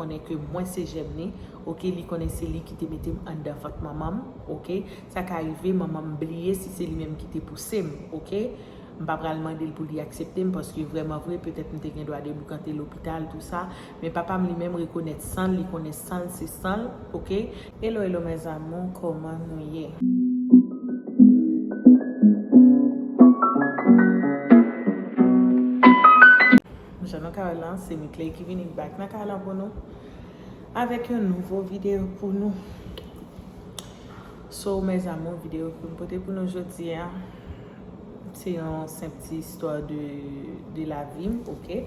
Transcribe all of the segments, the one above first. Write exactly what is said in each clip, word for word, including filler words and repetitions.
konnen ke mwen se jèm li, oke, li konnen se li ki te mete m anndan vant manman m, oke. Sa ka rive manman m bliye si se li menm ki te pouse m, oke. M pa pral mande l pou li aksepte m, paske vrèman vre, petèt m te gen dwa deboukante lopital, tou sa. Men papa m li menm rekonèt san l, li konnen san l se san l, oke. Hello, hello, mes amours, kòman nou ye? Jan nou ka wè lan, se Mickley ki vini back nan kay lan pou nou avèk yon nouvo videyo pou nou. So, mes amours, videyo ke m pote pou nou jodi a, se yon senp ti istwa de, de lavi m, oke?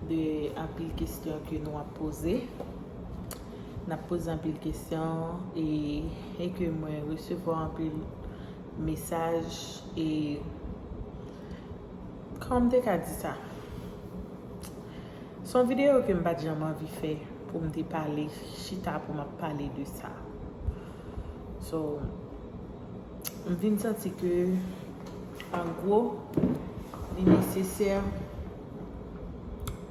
De anpil kesyon ke nou ap poze. N ap poze anpil kesyon e, e ke mwen resevwa anpil mesaj e, kòman m te ka di sa? Se yon videyo ke m pa t janm anvi fè pou m te pale, chita pou m ap pale de sa. So, m vin santi ke, an gwo, li nesesè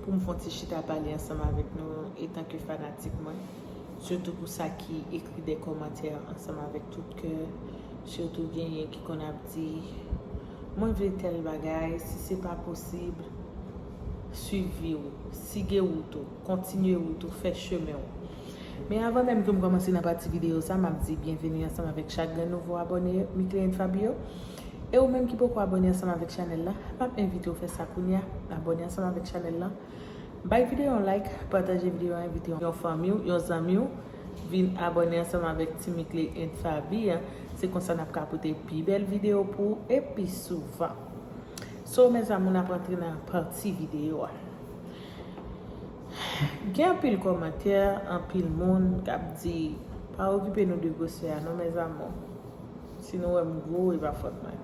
pou m fè yon ti chita pale ansanm avèk nou, etanke fanatik mwen, sitou pou sa ki ekri de kòmantè ansanm avèk tout kè, sitou genyen ki konn ap di, "Mwen vle tèl bagay, si se pa posib, swiv vi w, sige wout ou, kontinye wout ou, fè chemen w." Men avan menm ke m kòmanse nan pati videyo sa, m ap di byenveni ansanm avèk chak grenn nouvo abòne Mickley and Fabio. E ou menm ki poko abòne ansanm avèk chanèl la, m ap envite w fè sa kounye a, abòne ansanm avèk chanèl la. Bay videyo yon like, pataje videyo a, envite yon fanmi w, yon zanmi w, vin abòne ansanm avèk Team Mickley and Fabi a. Se konsa n ap ka pote pi bèl videyo pou ou e pi souvan. So, mes amours, n ap rantre nan pati videyo a. Gen anpil kòmantè, anpil moun k ap di, "Pa okipe nou de gwosè a non, mes amours. Si nou wè m gwo, e pa fòt mwen.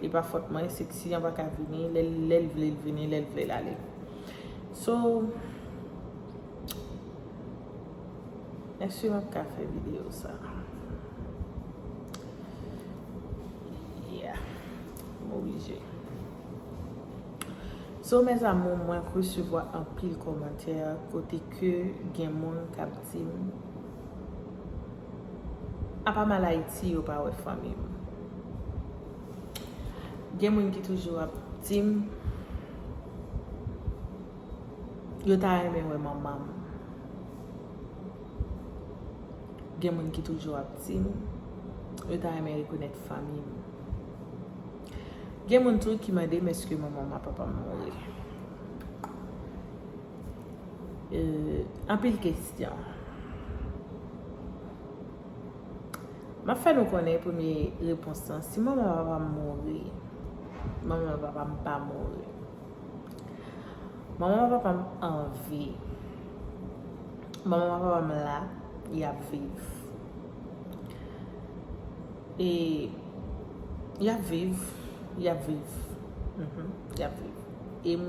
E pa fòt mwen, seksi an pa ka vini, lè l, lè l vle l vini, lè l vle l ale." So, èske m ap ka fè videyo sa? Yeah. M oblije. So, mes amours, mwen resevwa anpil kòmantè kote ke gen moun k ap di m, apa m al Ayiti, yo pa wè fanmi m. Gen moun ki toujou ap di m, yo ta renmen wè manman m. Gen moun ki toujou ap di m, yo ta renmen rekonèt fanmi m. Gen moun tou ki mande m èske manman m ak papa m mouri. Euh, anpil kesyon. M ap fè nou konnen premye repons lan, si manman m ak papa m mouri, manman m ak papa m pa mouri. Manman m ak papa m an vi. Manman m ak papa m la, y ap viv. E y ap viv, y ap viv. Mhm, y ap viv. E m,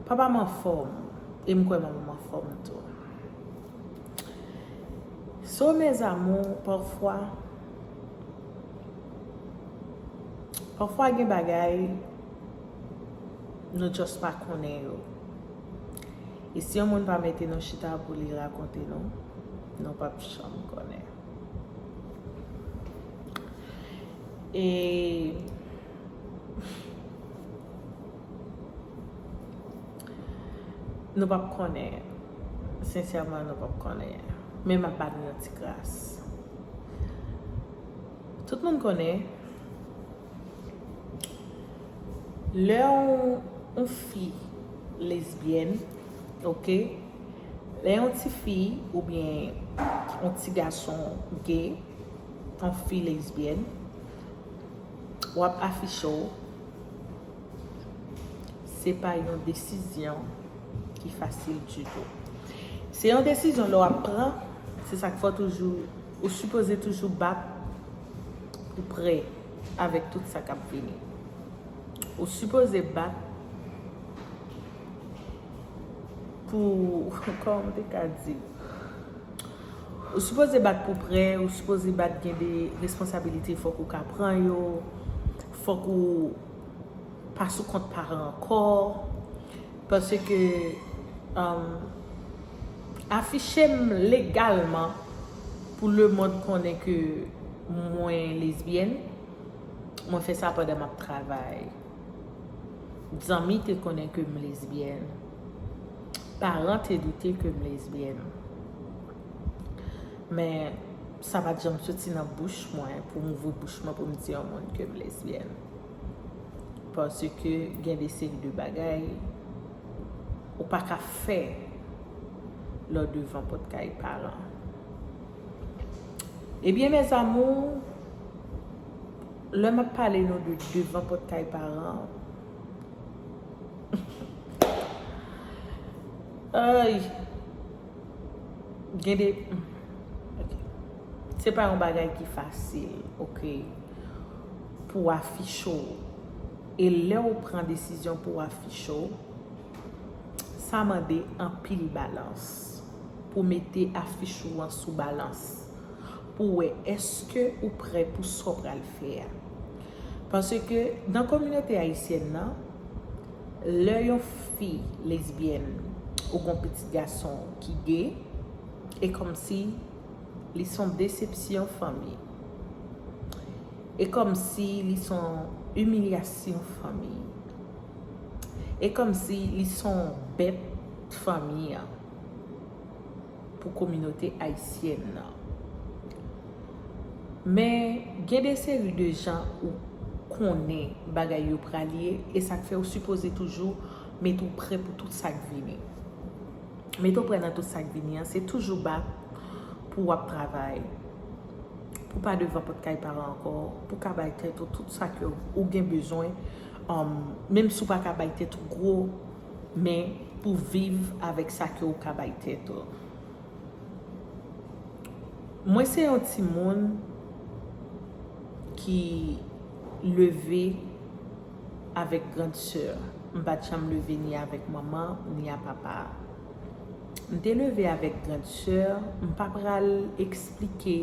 papa m anfòm. E m kwè manman m anfòm tou. So, mes amours, pafwa, pafwa gen bagay nou just pa konnen yo. E si yon moun pa mete nou chita pou li rakonte nou, nou p ap janm konnen. E nou p ap konnen. Sensèman, nou p ap konnen. Men m ap ba nou yon ti gras. Tout moun konnen, lè yon, yon fi lesbyèn, oke, lè yon ti fi oubyen yon ti gason gay, yon fi lesbyèn, w ap afiche w, se pa yon desizyon ki fasil ditou. Se yon desizyon lè w ap pran, se sa k fè w toujou, ou sipoze toujou bat pou prè avèk tout sa k ap vini. Ou sipoze bat pou, kòman m te ka di? Ou sipoze bat pou prè, ou sipoze bat gen de responsabilite, fòk ou ka pran yo, fòk ou pa sou kont paran ankò, paske um, afiche m legalman pou lemonn konnen ke mwen lesbyèn. Mwen fè sa pandan m ap travay. Zanmi te konnen ke m lesbyèn. Paran te doute ke m lesbyèn. Men sa pa t janm soti nan bouch mwen pou m ouvri bouch mwen pou m di yon moun ke m lesbyèn. Paske gen de seri de bagay ou pa ka fè lè w devan pòt kay paran. Ebyen, mes amours, lè m ap pale nou de devan pòt kay paran, ay, gen de, ok. Se pa yon bagay ki fasil, ok, pou w afiche w. E lè w pran desizyon pou w afiche w, sa mande anpil balans pou mete afich ou an sou balans, pou wè èske ou prè pou sa w pral fè a. Paske nan kominote ayisyèn nan, lè yon fi lesbyèn ou gon pitit gason ki gay, e kòmsi li son desepsyon fanmi. E kòmsi li son imilyasyon fanmi. E kòmsi li son bèt fanmi an pou kominote ayisyèn nan. Men gen de seri de jan ou konnen bagay yo pral ye, e sa k fè ou sipoze toujou mete w prè pou tout sa k vini. Mete w prè nan tout sa k vini an, se toujou bat pou w ap travay, pou pa devan pòt kay paran ankò, pou ka bay tèt ou tout sa ke ou gen bezwen, um, menm si w pa ka bay tèt ou gwo, men pou viv avèk sa ke ou ka bay tèt ou. Mwen se yon timoun ki leve avèk grand sè. M pa t janm leve ni avèk manman, ni a papa. M te leve avèk grand sè, m pa pral eksplike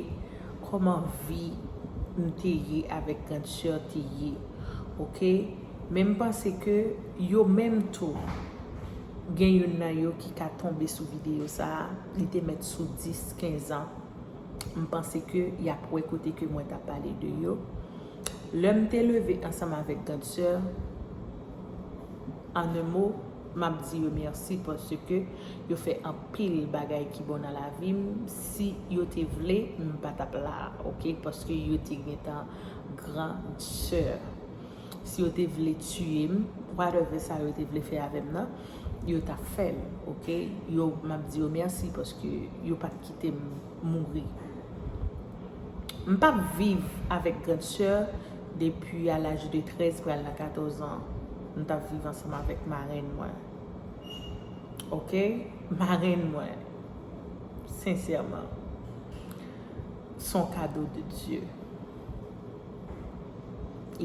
kòman vi m te ye avèk grand sè te ye, ok? Men m panse ke yo menm tou, gen youn nan yo ki ka tonbe sou videyo sa a, li te mèt sou dis, kenz an. M panse ke y ap wè kote ke mwen t ap pale de yo. Lè m te leve ansanm avèk grand sè, an un mot, m ap di yo mèsi paske yo fè anpil bagay ki bon nan lavi m. Si yo te vle, m pa t ap la, ok? Paske yo te gentan grand sè. Si yo te vle tiye m, whatever sa yo te vle fè avè m nan, yo t ap fè l, ok? Yo, m ap di yo mèsi paske yo pa t kite m mouri. M p ap viv avèk grand sè depi a laj de trèz pral nan katòz an. M t ap viv ansanm avèk marenn mwen. Ok? Marenn mwen. Sensèman. Se yon kado de Dye.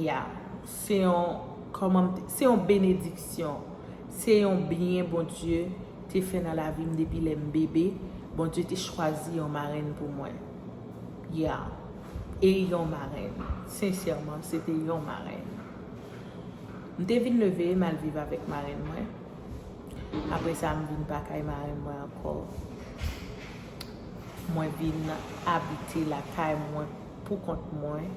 Ya. Se yon, kòman m te, se yon benediksyon. Se yon byen Bondye te fè nan lavi m depi lè m bebe. Bondye te chwazi yon marenn pou mwen. Ya. E yon marenn. Sensèman, se te yon marenn. M te vin leve, m al viv avèk marenn mwen. Apre sa, m vin pa kay marenn mwen ankò. Mwen vin abite lakay mwen pou kont mwen.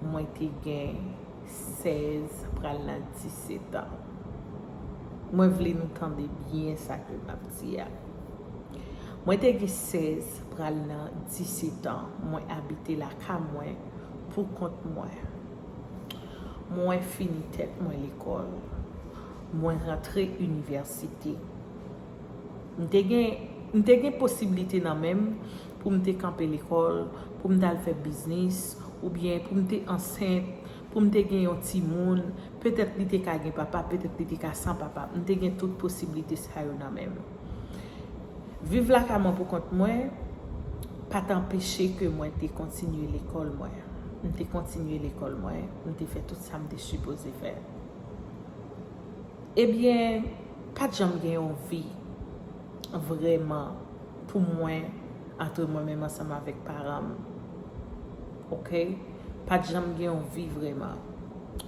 Mwen te gen sèz pral nan disèt an. Mwen vle nou tande byen sa ke m ap di a. Mwen te gen sèz pral nan disèt an. Mwen abite lakay mwen pou kont mwen. Mwen fini tèt mwen lekòl. Mwen rantre inivèsite. M te gen, m te gen posiblite nan men m pou m te kanpe lekòl, pou m t al fè biznis, oubyen pou m te ansent, pou m te gen yon timoun, petèt li te ka gen papa, petèt li te ka san papa. M te gen tout posiblite sa yo nan men m. Viv lakay mwen pou kont mwen pa t anpeche ke mwen te kontinye lekòl mwen. M te kontinye lekòl mwen, m te fè tout sa m te sipoze fè. Ebyen, pa t janm gen yon vi vrèman pou mwen antre mwen menm ansanm avèk paran m. Ok? Pa t janm gen yon vi vrèman.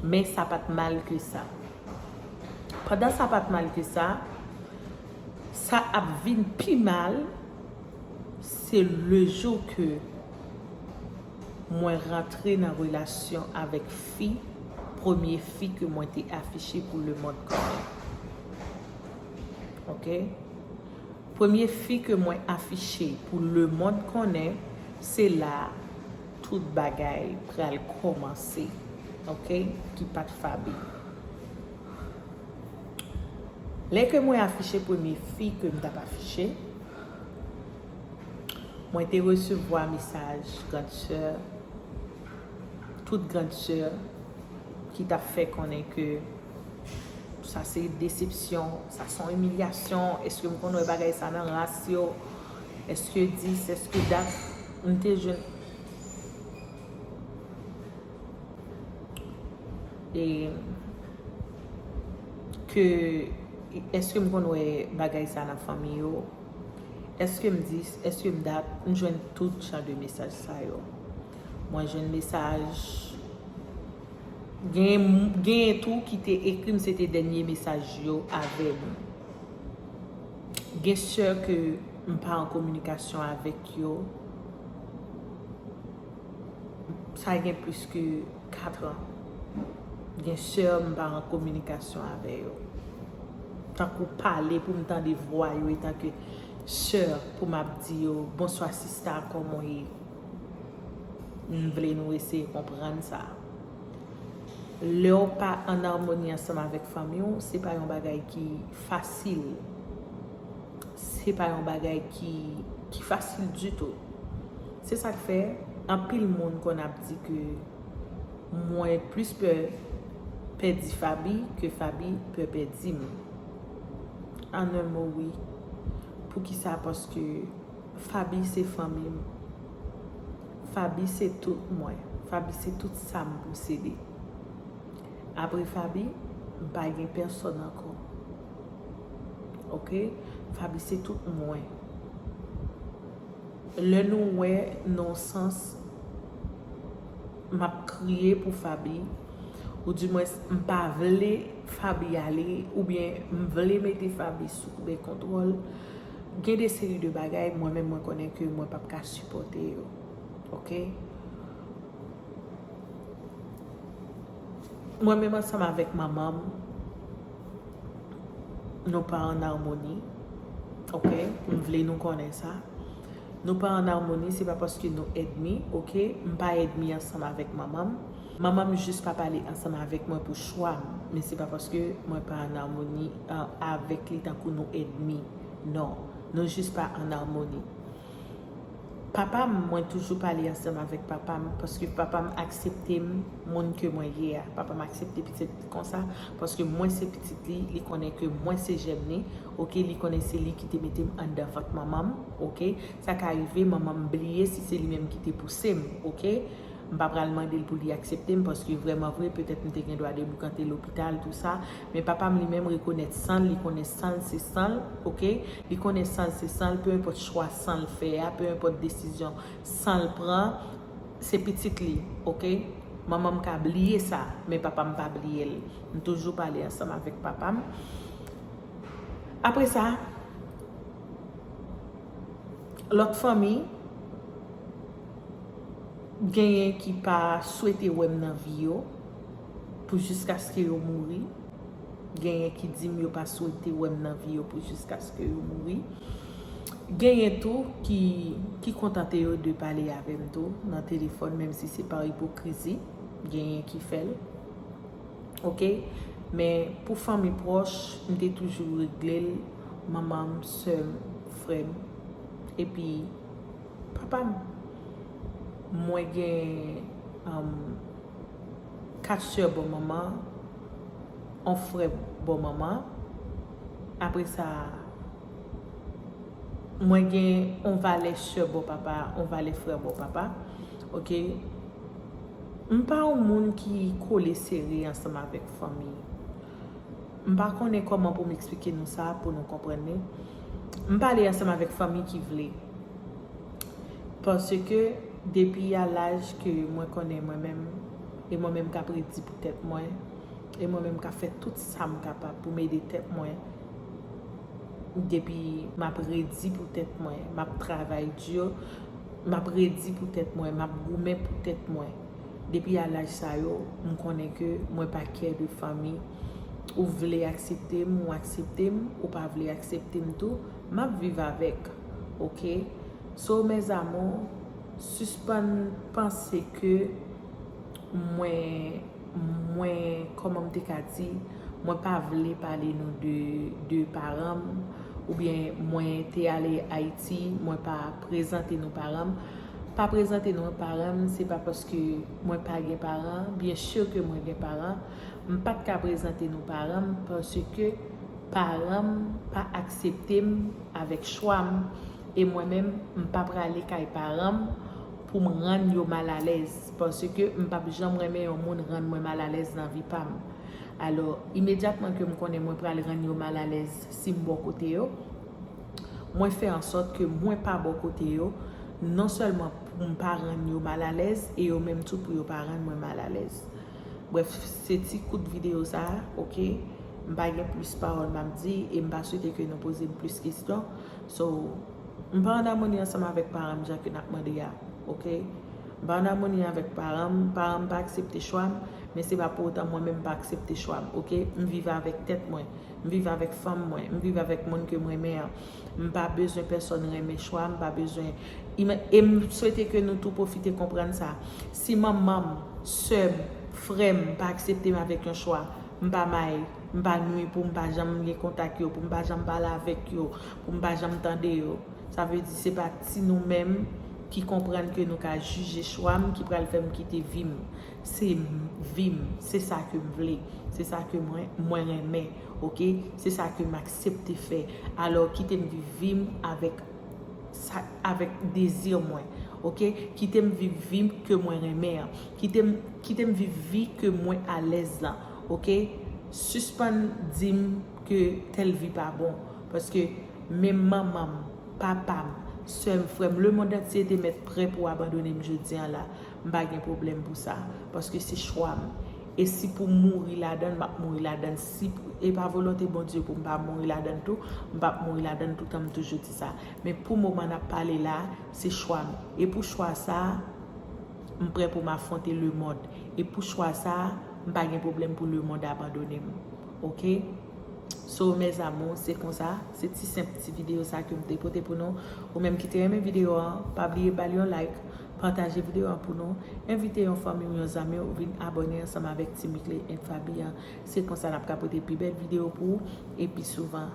Men sa pa t mal ke sa. Pandan sa pa t mal ke sa, Sa ap vin pi mal, se le jou ke mwen rantre nan relasyon avèk fi, premye fi ke mwen te afiche pou lemonn konnen. Oke? Premye fi ke mwen afiche pou lemonn konnen, se la tout bagay pral kòmanse. Oke? Ki pa t Faby. Lè ke mwen afiche premye fi ke m t ap afiche, mwen te resevwa mesaj grann sè, tout grann sè ki t ap fè konnen ke sa se desepsyon, sa se yon imilyasyon, èske m konn wè bagay sa nan ras yo, èske dis, èske dat, m te jwenn e ke èske m konn wè bagay sa nan fanmi yo? Èske m dis, èske m dat, m jwenn tout jan de mesaj sa yo. Mwen jwenn mesaj, gen, gen tou ki te ekri m, se te dènye mesaj yo avè m. Gen sè ke m pa an kominikasyon avèk yo. Sa gen plis ke kat an. Gen sè m pa an kominikasyon avè yo. Tankou pale pou m tande vwa yo etanke sè pou m ap di yo, "Bonswa sista, kòman w ye?" M vle nou eseye konprann sa. Lè w pa an amoni ansanm avèk fanmi w, se pa yon bagay ki fasil. Se pa yon bagay ki, ki fasil ditou. Se sa k fè, anpil moun konn ap di ke mwen plis pè pèdi Faby ke Faby pè pèdi m. An en mo, wi. Poukisa? Paske Faby se fanmi m. Faby se tout mwen. Faby se tout sa m posede. Apre Faby, m pa gen pèsòn ankò. Oke? Faby se tout mwen. Lè nou wè nan yon sans, m ap kriye pou Faby, oudimwens m pa vle Faby ale, oubyen m vle mete Faby sou bè kontwòl, gen de seri de bagay, mwen menm mwen konnen ke mwen p ap ka sipòte yo. Oke? Mwen menm ansanm avèk manman m, nou pa an amoni. Oke? M vle nou konnen sa. Nou pa an amoni, se pa paske nou ènmi, oke? M pa ènmi ansanm avèk manman m. Manman m jis pa pale ansanm avèk mwen pou chwa m, men se pa paske mwen pa an amoni, a, avèk li tankou nou ènmi. Non, nou jis pa an amoni. Papa m, mwen toujou pale ansanm avèk papa m, paske papa m aksepte m, moun ke mwen ye a. Papa m aksepte pitit li konsa, paske mwen se pitit li, li konnen ke mwen se jèm li, oke, li konnen se li ki te mete m anndan vant manman m, oke. Sa ka rive, manman m bliye si se li menm ki te pouse m, oke. M pa pral mande l pou li aksepte m, paske vrèman vre, petèt m te gen dwa deboukante lopital, tou sa. Men papa m li menm rekonèt san l, li konnen san l se san l, oke? Li konnen san l se san l, peu importe chwa san l fè a, peu importe desizyon san l pran, se pitit li, oke? Manman m ka bliye sa, men papa m pa bliye l. M toujou pale ansanm avèk papa m. Apre sa, lòt fanmi, genyen ki pa swete wè m nan vi yo pou jiskaske yo mouri. Genyen ki di m yo pa swete wè m nan vi yo pou jiskaske yo mouri. Genyen tou ki, ki kontante yo de pale avè m tou nan telefòn, menm si se pa ipokrizi, genyen ki fè l. Oke? Men pou fanmi pwòch, m te toujou regle l, manman m, sè m, frè m, epi papa m. Mwen gen, um, kat sè bò manman, on frè bò manman. Apre sa, mwen gen on valè sè bò papa, on valè frè bò papa. Oke? M pa yon moun ki kole sere ansanm avèk fanmi. M pa konnen kòman pou m eksplike nou sa pou nou konprann li. M pale ansanm avèk fanmi ki vle. Paske depi a laj ke mwen konnen mwen menm, e mwen menm k ap redi pou tèt mwen, e mwen menm k ap fè tout sa m kapab pou m ede tèt mwen, Depi m ap redi pou tèt mwen, m ap travay di, m ap redi pou tèt mwen, m ap goumen pou tèt mwen. Depi a laj sa yo, m konnen ke mwen pa kè de fanmi. Ou vle aksepte m, ou aksepte m, ou pa vle aksepte m tou, m ap viv avèk, oke? So, mes amours, sispann panse ke mwen, mwen, kòman m te ka di, mwen pa vle pale nou de, de paran m, oubyen mwen te ale Ayiti, mwen pa prezante nou paran m. Pa prezante nou paran m, se pa paske mwen pa gen paran, byen si ke mwen gen paran, m pa t ka prezante nou paran m, paske paran m pa aksepte m avèk chwa m, e mwen menm, m pa prale kay paran m pou m rann yo malalèz, paske m p ap janm renmen yon moun rann mwen malalèz nan vi pa m. Alò, imedyatman ke m konnen mwen pral rann yo malalèz si m bò kote yo, mwen fè ansòt ke mwen pa bò kote yo, non sèlman pou m pa rann yo malalèz, e yo menm tou pou yo pa rann mwen malalèz. Brèf, se ti kout videyo sa a, oke? M pa gen plis pawòl m ap di, e m pa swete ke nou poze m plis kesyon. So, m pa an amoni ansanm avèk paran m jan ke n ap mande a, oke? M pa an amoni avèk paran m, paran m pa aksepte chwa m, men se pa pou otan mwen menm m pa aksepte chwa m, oke? M viv avèk tèt mwen, m viv avèk fanm mwen, m viv avèk moun ke m renmen an. M pa bezwen pèsòn renmen chwa m, m pa bezwen. E m swete ke nou tou pwofite konprann sa. Si manman m, sè m, frè m pa aksepte m avèk yon chwa, m pa may, m pa nwi pou m pa janm gen kontak yo, pou m pa janm pale avèk yo, pou m pa janm tande yo. Sa vle di se pa ti nou menm ki konprann ke nou ka jije chwa m, ki pral fè m kite vi m. Se vi m, se sa ke m vle, se sa ke mwen, mwen renmen, oke? Se sa ke m aksepte fè. Alò, kite m viv vi m avèk sa, avèk dezi mwen, oke? Kite m viv vi ke mwen renmen an. Kite m, kite m viv vi ke mwen alèz lan, oke? Sispann di m ke tèl vi pa bon, paske menm manman m, papa m, sè m, frè m, lemonn antye te mèt prè pou abandone m jodi a la. M pa gen pwoblèm pou sa, paske se chwa m. E si pou m mouri ladan l, m ap mouri ladan l. Si e pa volonte Bondye pou m pa mouri ladan l tou, m p ap mouri ladan l toutan, m toujou di sa. Men pou moman n ap pale la, se chwa m. E pou chwa sa a, m prè pou m afwonte lemonn. E pou chwa sa a, m pa gen pwoblèm pou lemonn abandone m. Oke? So, mes amours, se konsa, se ti senp ti videyo sa ke m te pote pou nou. Ou menm ki te renmen videyo an, pa bliye ba l yon like, pataje videyo an pou nou, envite yon fanmi w, yon zanmi w vin abòne ansanm avèk Team Mickley and Faby an. Se konsa n ap ka pote pi bèl videyo pou ou e pi souvan.